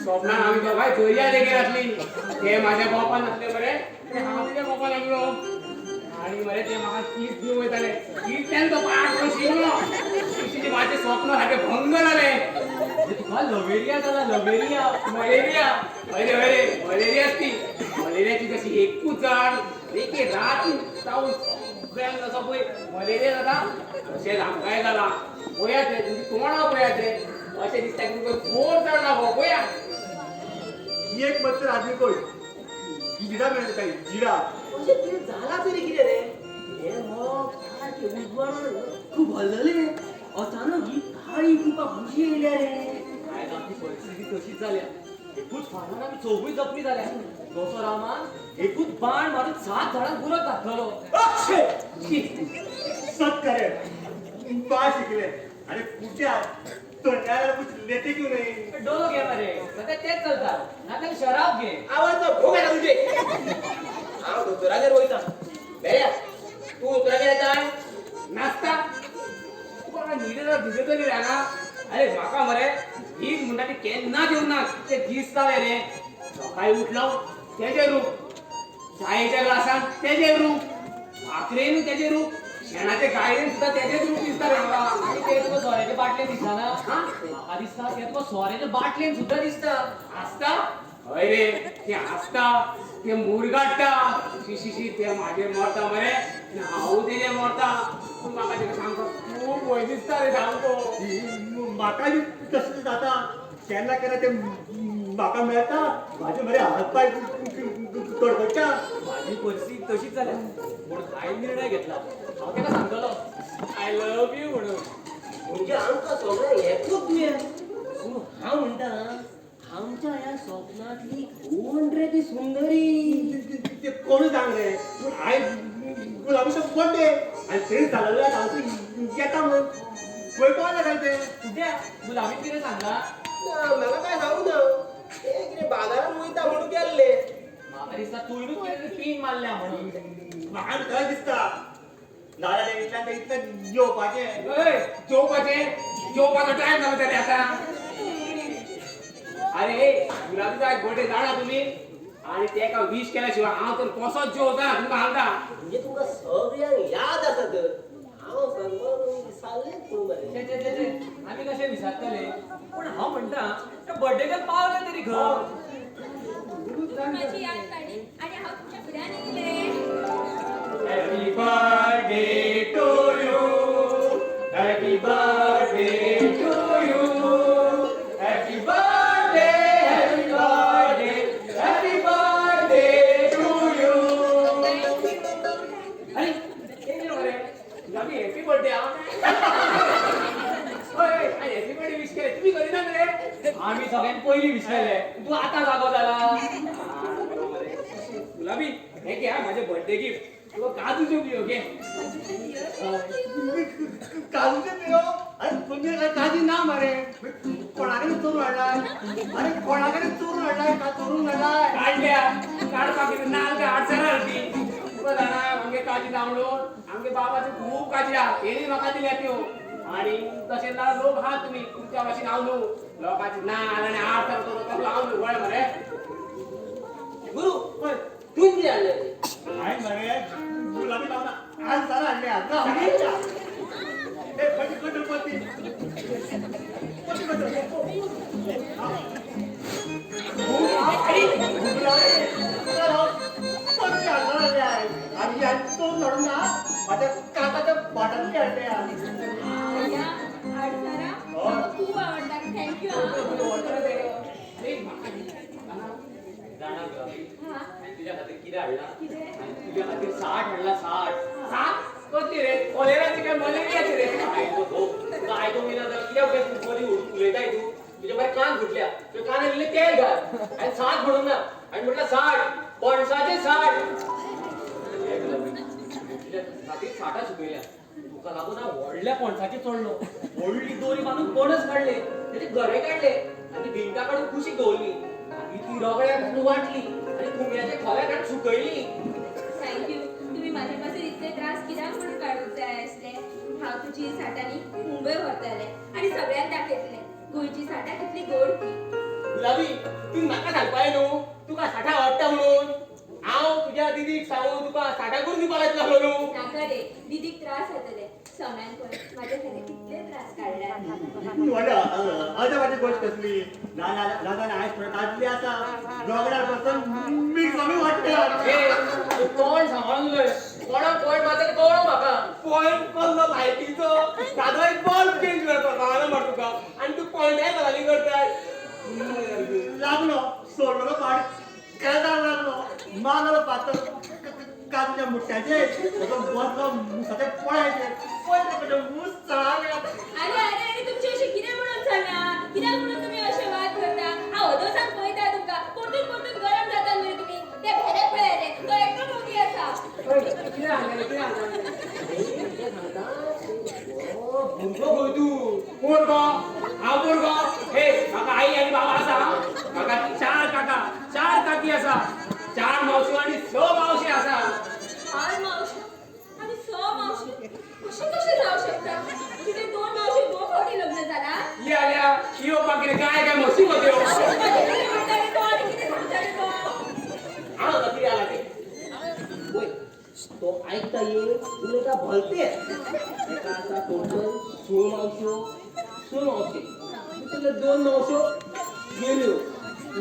स्वप्नान आमी दोगांय दर्या देगेर आसली. ते माझ्या बापान आसले मरे, ते हांव तुज्या बापान आसलो. आनी मरे ते म्हाका कीस दिवंक वयताले. कितल्यान तो पाट करून शिकलो. माझे स्वप्न सारकें भंग जालें. तुका लवेरिया जाला, लवेरिया. मलेरिया. अरे अरे मलेरिया ती. मलेरियाची कशी एकूच जाण एके रात जावन सगळ्यांक जसो पळय मलेरिया जाता तशेंच आमकांय जाला. पळयात रे तुमची तोंडां पळयात रे, अशें दिसता की तुमकां जोर चडला गो. पळया एक मत आदमी को हिजडा मेळटा, हिजडा. अशें कितें जालां तरी कितें रे? हें मळब सारकें उजवाडान खूब भरलेलें. अचानक ही काळी कुपां कशी येयल्या रे? आयज आमची परिस्थिती तशीच जाल्या. एकूच फारान आमी चौगूय जखमी जाल्या. जसो रामान एकूच बाण मारून 7 झाडांक गुरत घातलेलो. सत करे बा शिकले. अरे कुठ्या तोंडाला कुछ लेते क्यों नहीं? डोलो घे मरे, सध्या तेच चलता. नाजाल्यार शराब घे. आवाज भोग येता तुजे. हांव दोतोरागेर वयता. बेल्या तूं दोतोरागेर येता? नासता तुका न्हिदे भिजतली रे हांगा. अरे म्हाका मरे हीच म्हणटा ती केन्नाच येवना. ते दीस जाले रे. सकाळी उठलो तेजें रूप, चायेच्या ग्लासान तेजें रूप, भाकरेन तेजें रूप, शेणाचे गायरेन सुद्दां तेजेंच रूप दिसता रे म्हाका. आनी ते तुका सोऱ्याचे बाटलेन दिसना? म्हाका दिसता ते तुका सोऱ्याच्या बाटलेन सुद्दां दिसता. आसता हय रे, ते आसता, ते मुरगाडटा. शी शी शी, ते म्हाजेर मरता मरे, हांव तेजेर मरता. पूण म्हाका तेका सामको खूब भंय दिसता रे सामको. म्हाका बी तशें जाता. केन्ना केन्ना ते म्हाका मेळटा, म्हाजे मरे हात पांय कडकडटा. म्हाजी परिस्थिती तशीच जाल्या. पूण हांवें निर्णय घेतला. हांव ताका सांगतलो I love you म्हणून. म्हणजे आमकां सगळ्यांक एकूच दुयेंस. पूण हांव म्हणटा आमच्या ह्या स्वप्नांतली कोण रे ती सुंदरी? ते कोण सांग रे? पूण आयज गुलाबीचो बड्डे आनी तेणी सांगलें हांव येता म्हणून. पळय कोण काय ते? तुज्या गुलाबीन कितें सांगला? ना म्हाका काय सांगू ना. ते कितें बाजारान वयता म्हणून गेल्ले. म्हाका दिसता तुवेंनूच कितें तरी पीन मारल्या म्हणून. म्हाका तशें दिसता. नाजाल्यार इतल्यान ते इतल्यान येवपाचें. हय जेवपाचें, जेवपाचो टायम जालो तरी आतां. अरे गुलाबीचो आयज बर्थडे जाणा तुमी? आनी तेका विश केल्या शिवाय हांव तर कसोच जेवता तुमकां सांगता. म्हणजे तुमकां सगळ्यांक याद आसा तर. हांव सांगपाक विसरलेंच न्हू मरे. छे छे छे, आमी कशें विसरतले? पूण हांव म्हणटा त्या बर्थडेक पावले तरी घर. माझी याद काडली आणि हांव तुमच्या फुड्यान येयलें. Happy birthday to you. Happy birthday to you. Happy birthday, happy birthday, happy birthday to you. अरे कितें मरे गुलाबी हॅपी बर्थडे. हा हय, हॅपी बर्थडे विश केले तुमी करिना मरे? आमी सगळ्यांत पयलीं विश केले, तूं आतां जागो जाला. गुलाबी हे घे माझे बर्थडे गिफ्ट. तुका काजूच्यो बियो घे. काजूच्यो बियो? अरे तुमचे काय काजी ना मरे. कोणाकडे चोरून हाडलाय? अरे कोणाकडे चोरून हाडलाय? का चोरून हाडलाय? काडल्या काडपाक कितें नाल काय आडसरां हाडली. तुका जाणा आमगे काजी ना म्हणून आमगे बाबाची खूब काजी आहा, तेणी म्हाका दिल्या त्यो. आनी तशें ना लोक आहा तुमी तुमच्या भाशेन हांव न्हू. लोकांची नाल आनी आडसरां तसलो हांव न्हू. कळ्ळें मरे? गुरू तूं कितें हाडलें? हांवें मरे गुलाबी लावन आडसरां हाडल्या. ए पटी कटर पटी पटी कटर. गुलाबी आडसरां हाडल्या आनी चोरून हाडून ना म्हाज्या काकाच्या भाटांतली हाडल्या. आडसरां म्हाका खूब आवडटा. Thank you. जाणा गुलाबी, हांवें तुज्या खातीर कितें हाडलां? हांवें तुज्या खातीर 60 हाडला. 60. 60 कसली रे? कोलेराची काय मलेरियाची रे? आयको तुका आयकूंक येना जाल्यार कित्याक उगेच मदीं उलयताय तूं? तुज्या बरें कान फुटल्या. तुज्या कानार इल्लें तेल घाल. हांवें 60 म्हणूंक ना, हांवें म्हटलें 60, पणसाचे 60. हे गुलाबी, तुज्या खातीर 60 सुकयल्या. तुका लागून हांव व्हडल्या पणसाचेर चडलो. व्हडली दोरी बांदून पणस काडले, तेजे गरे काडले आनी भिंगां काडून कुशीक दवरली. आनी ती रगड्याक घालून वांटली आनी कुंब्याच्या खोल्याक हाडून सुकयली. Thank you. तुमी म्हाजे पासून इतले त्रास कित्याक म्हणून काडूंक जाय आसले? हांव तुजी साठांनी मुंबय व्हरतलें आनी सगळ्यांक दाखयतलें गोंयची साठां कितली गोड ती. गुलाबी, तूं म्हाका सांगपा न्हू तुका साठा आवडटा म्हणून. हांव तुज्या दिदीक सांगून तुका साठा करून दिवपाक लागलो न्हू. नाका रे, दिदीक त्रास जातले. सोम्यान पळय माझ्या खातीर कितले त्रास काडले. व्हडलो अजापाची गोश्ट कसली. ना ना ना ना, आयज थोडे ताजली आसा दोगडार बसून मिरसांगी वाडटा. ए, तूं तोंड सांबाळून उलय. कोणाक पॉयंट मारता तें कळ्ळो म्हाका. पॉयंट कसलो लायटीचो? सादो एक बल्ब चेंज करता कळना मरे तुका, आनी तूं पॉयंटाय गजाली करताय. लागलो सोडलो पाड केदार लागलो मारलो पातळ काजूच्या मुठ्याचे बसलो मुसाचे पोळ्याचे पळय मूस चळाले. अरे अरे अरे, तुमचे अशें कितें म्हणून जाला? कित्याक म्हणून तुमी अशें वाद करता? हांव अदोसान पळयता तुमकां, परतून परतून गरम जाता न्हय तुमी. ते भेरेक पळय रे, तो एकटो मोगी आसा. कितें सांगता, कितें सांगता? भुरगो खंय तूं? कोण गो? हांव पोरगो? हे, म्हाका आई आनी बाबा आसा. म्हाका 4 काका 4 काकी आसा, 4 मावश्यो आनी 6 मावशे आसा. 4 मावश्यो आनी 6 मावश्यो कशें कशें जावं शकता? तुजे 2 मावश्यो 2 फावटी लग्न जाला. ही आल्या येवपाक कितें काय काय म्हशी गो त्यो. कितें म्हणटा रे तो आनी कितें सांगता रे तो? हांव आतां कितें आला तें वय तो आयकता ये उलयता भलते. तेका आसा टोटल 6 मावश्यो 6 मावशे, तितले 2 मावश्यो गेल्यो.